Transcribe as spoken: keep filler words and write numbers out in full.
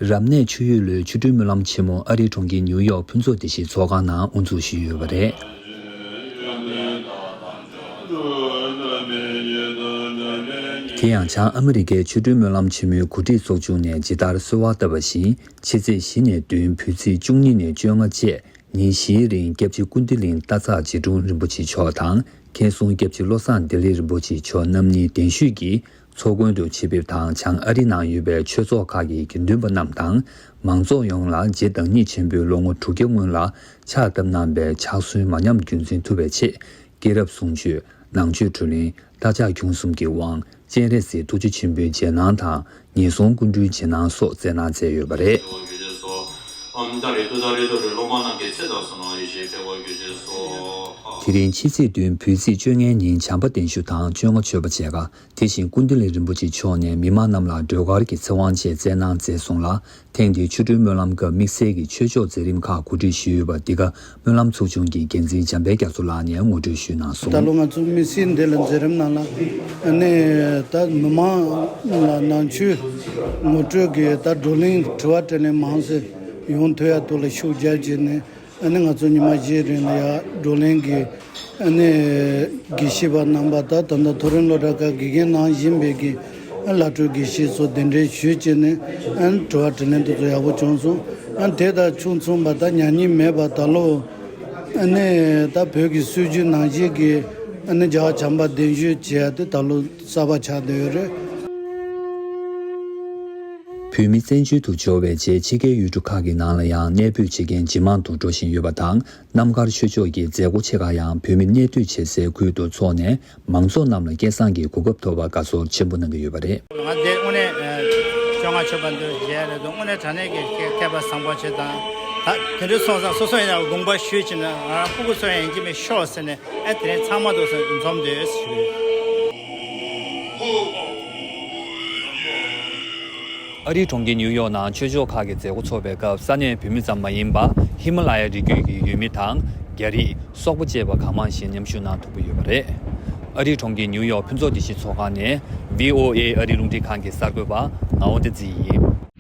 རབ་གནས་ཆུ་ཡོས་ལོའི་ཆོ་འཕྲུལ་སྨོན་ལམ་ཆེན་མོ་ཨ་རིའི་གྲོང་ཁྱེར་ནིའུ་ཡོག་ཕུན་ཚོགས་བདེ་སྐྱིད་ཚོགས་ཁང་ནང་དབུ་འཛུགས་ཞུས་ཡོད་པ་རེད། དེ་ཡང་བྱང་ཨ་མི་རི་ཀའི་ཆོ་འཕྲུལ་སྨོན་ལམ་ཆེན་མོའི་གོ་སྒྲིག་ཚོགས་ཆུང་ནས་ཇི་ལྟར་གསོལ་བ་བཏབ་པ་བཞིན། ཕྱི་ཚེས་བཞི་ནས་བདུན། བོད་ཚེས་བཅུ་གཉིས་ནས་བཅོ་ལྔ་བཅས་ཉིན་བཞིའི་རིང་སྐྱབས་རྗེ་ཀུན་བདེ་གླིང་སྟག་ཚང་རྗེ་དྲུང་རིན་པོ་ཆེ་མཆོག་དང་། མཁན་ཟུར་སྐྱབས་རྗེ་བློ་བཟང་བདེ་ལེགས་རིན་པོ་ཆེ་མཆོག་རྣམ་གཉིས་གདན་ཞུས་ཀྱིས་ཚོགས་མགོན་དུ་ཆེད་ཕེབས་དང་། བྱང་ཨ་རི་ནང་ཡོད་པའི་ཆོས་ཚོགས་ཁག་གི་དགེ་འདུན་པ་རྣམས་དང་། མང་ཚོགས་ཡོངས་ལ་རྗེ་བདག་ཉིད་ཆེན་པོས་ལོ་ངོ་དྲུག་བརྒྱ་སྔོན་ལ་ཕྱག་བཏབ་གནང་བའི་ཕྱག་སྲོལ་མ་ཉམས་རྒྱུན་འཛིན་ཐུབ་པའི་ཆེད། སྐྱེས་རབས་གསུང་ཆོས། ནང་ཆོས་དྲི་ལན། རྟ་ཕྱག་ཁྱུང་གསུམ་གྱི་དབང་། སྤྱན་རས་གཟིགས་ཐུགས་རྗེ་ཆེན་པོའི་རྗེས་གནང་དང་། ངན་སོང་ཀུན་འཁྲུལ་རྗེས་གནང་སོགས་སྩལ་གནང་མཛད་ཡོད་པ་རེད། དེ་རིང་ཕྱི་ཚེས་བདུན་བོད་ཚེས་བཅོ་ལྔའི་ཉིན་བྱམས་པ་གདན་ཞུ་དང་བཅོ་ལྔ་མཆོད་པ་བཅས་ཀ། དེ་བཞིན་ཀུན་བདེ་གླིང་རིན་པོ་ཆེ་མཆོག་ནས་མི་མང་རྣམས་ལ་སྒྲོལ་དཀར་གྱི་ཚེ་དབང་བཅས་སྩལ་གནང་མཛད་སོང་ལ། ཐེངས་འདིའི་ཆོ་འཕྲུལ་སྨོན་ལམ་སྐབས་དམིགས་བསལ་གྱི་ཆོས་ཕྱོགས་མཛད་རིམ་ཁག་གོ་སྒྲིག་ཞུས་ཡོད་པ། འདི་ག་སྨོན་ལམ་ཚོགས་ཆུང་གི་འགན་འཛིན་འཇམ་དཔལ་རྒྱ་མཚོ་ལགས་ནས་ངོ་སྤྲོད་ཞུས་གནང་སོང་། ད་ལོ་ང་ཚོ་དམིགས་བསལ་འདི་ལ་མཛད་རིམ་ནང་ལ་ཨ་ནི་ད་མི་མང་ལ་ནང་ཆོས་ངོ་སྤྲོད་ཀྱི་ད་བགྲོ་གླེང་དྲི་བ་དྲིས་ལན་མང་ཙམ་ཡོང་ཐུབ་ཡ་ཐོག་ལ་ཤུགས་རྒྱབ་བྱས་ནས། ཨ་ནི་ང་ཚོ་ཉི་མ་བཞིའི་རིང་ལ་ཡ་བགྲོ་གླེང་གི་ཨ་ནི་དགེ་བཤེས་པ་རྣམ་པ་དང་། ད་ལྟ་མཐོ་རིམ་སློབ་གྲྭ་ཁག་དགེ་རྒན་གནང་བཞིན་པའི་གི་བླ་སྤྲུལ་དགེ་བཤེས་ཚོ་གདན་འདྲེན་ཞུས་བྱས་ནས། ཨ་ནི་དྲི་བ་དྲིས་ལན་དེ་ཚོ་ཡག་པོ་བྱུང་སོང་། ཨ་ནི་དེ་དང་ཆུང་མཚུངས་པ་ད་ཉག་ཉིག་མེད་པ་ད་ལོ་ཨ་ནི་ད་བོད་ཀྱི་སྲོལ་རྒྱུན་ནང་བཞིན་གྱི་ཨ་ནི་རྒྱལ་བ་བྱམས་པ་གདན་ཞུ་བྱས་ཏེ་ད་ལོ་གསར་པ་ཆགས་བསྡད་ཡོད་རེད། བོད་མི་བཙན་བྱོལ་དུ་འབྱོར་བའི་རྗེས། ཕྱི་རྒྱལ་ཡུལ་གྲུ་ཁག་གི་ནང་ལ་ཡང་གནས་སྤོས་བྱེད་མཁན་ཇེ་མང་དུ་འགྲོ་བཞིན་ཡོད་པ་དང་། རྣམ་དཀར་ཆོས་ཕྱོགས་ཀྱི་མཛད་སྒོ་ཆེ་ཁག་ཡང་བོད་མི་གནས་སྡོད་བྱེད་སའི་ཁུལ་དུ་འཚོགས་ནས། མང་ཚོགས་རྣམས་ལ་སྐལ་བཟང་གི་གོ་སྐབས་ཐོབ་པར་དགའ་ཚོར་ཆེན་པོ་གནང་གི་ཡོད་པ་རེད། ང་འདི་དངོས་གནས་བཅོ་ལྔ་མཆོད་པ་འདི་མཇལ་རེད་འདུག་དངོས་གནས་དྲང་གནས་ཀྱི་སྐལ་པ་བཟང་པོ་ཆེ་དང་། ད་དེ་འདྲ་སོང་ཙང་སོ་སོ་ཡིན་ན་དགོངས་པ་ཞུས་ཕྱིན་ན་ང་རང་སྤུ་གུ་ཚོ་ཡང་ཡིན་གྱི་མི་ཤོག་ཟེར་ནས། ཨ་དེ་རིང་ཚང་མ་འདུག་སེ་འཛོམས་འདུག་ཞུ། ཨ་རིའི་གྲོང་ཁྱེར་ནིའུ་ཡོག་ནང་ཆོས་ཕྱོགས་ཁག་གི་མཛད་སྒོ་འཚོགས་པའི་སྐབས། ས་གནས་བོད་མི་ཙམ་མ་ཡིན་པ། ཧི་མ་ལ་ཡ་རི་རྒྱུད་ཀྱི་ཡུལ་མི་དང་། རྒྱ་རིགས། སོག་པོ་བཅས་པ་གང་མང་ཞིག་མཉམ་ཞུགས་གནང་ཐུབ་ཀྱི་ཡོད་པ་རེད། ཨ་རིའི་གྲོང་ཁྱེར་ནིའུ་ཡོག་ཕུན་ཚོགས་བདེ་སྐྱིད་ཚོགས་ཁང་ནས། བྷི་ཨོ་ཨེ་ཨ་རིའི་རླུང་འཕྲིན་ཁང་གི་གསར་འགོད་པ་ངག་དབང་བསྟན་འཛིན་ཡིན།